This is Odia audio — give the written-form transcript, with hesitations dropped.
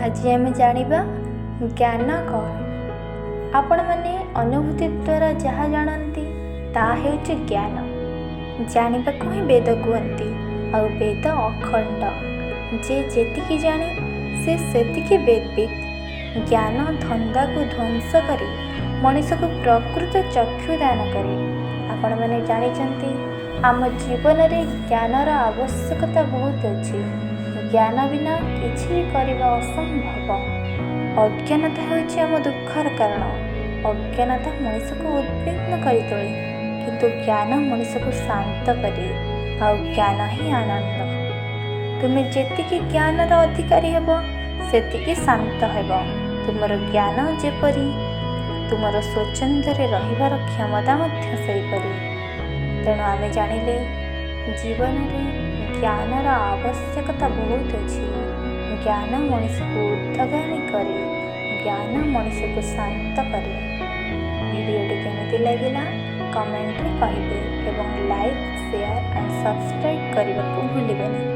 ଆଜି ଆମେ ଜାଣିବା ଜ୍ଞାନ କ'ଣ। ଆପଣମାନେ ଅନୁଭୂତି ଦ୍ୱାରା ଯାହା ଜାଣନ୍ତି, ତାହା ହେଉଛି ଜ୍ଞାନ। ଜାଣିବାକୁ ହିଁ ବେଦ କୁହନ୍ତି, ଆଉ ବେଦ ଅଖଣ୍ଡ। ଯେ ଯେତିକି ଜାଣେ, ସେ ସେତିକି ବେଦବିତ୍। ଜ୍ଞାନ ଧନ୍ଦାକୁ ଧ୍ୱଂସ କରି ମଣିଷକୁ ପ୍ରକୃତ ଚକ୍ଷୁ ଦାନ କରେ। ଆପଣମାନେ ଜାଣିଛନ୍ତି, ଆମ ଜୀବନରେ ଜ୍ଞାନର ଆବଶ୍ୟକତା ବହୁତ ଅଛି। ଜ୍ଞାନ ବିନା କିଛି ବି କରିବା ଅସମ୍ଭବ। ଅଜ୍ଞାନତା ହେଉଛି ଆମ ଦୁଃଖର କାରଣ। ଅଜ୍ଞାନତା ମଣିଷକୁ ଉଦ୍ବିଗ୍ନ କରିତୋଳେ, କିନ୍ତୁ ଜ୍ଞାନ ମଣିଷକୁ ଶାନ୍ତ କରେ, ଆଉ ଜ୍ଞାନ ହିଁ ଆନନ୍ଦ। ତୁମେ ଯେତିକି ଜ୍ଞାନର ଅଧିକାରୀ ହେବ, ସେତିକି ଶାନ୍ତ ହେବ। ତୁମର ଜ୍ଞାନ ଯେପରି, ତୁମର ସ୍ୱଚ୍ଛନ୍ଦରେ ରହିବାର କ୍ଷମତା ମଧ୍ୟ ସେହିପରି। ତେଣୁ ଆମେ ଜାଣିଲେ, ଜୀବନରେ ଜ୍ଞାନର ଆବଶ୍ୟକତା ବହୁତ ଅଛି। ଜ୍ଞାନ ମଣିଷକୁ ଊର୍ଦ୍ଧ୍ୱଗାମୀ କରେ, ଜ୍ଞାନ ମଣିଷକୁ ଶାନ୍ତ କରେ। ଭିଡ଼ିଓଟି କେମିତି ଲାଗିଲା, କମେଣ୍ଟରେ କହିବେ ଏବଂ ଲାଇକ୍, ସେୟାର ଆଣ୍ଡ ସବସ୍କ୍ରାଇବ୍ କରିବାକୁ ଭୁଲିବେନି।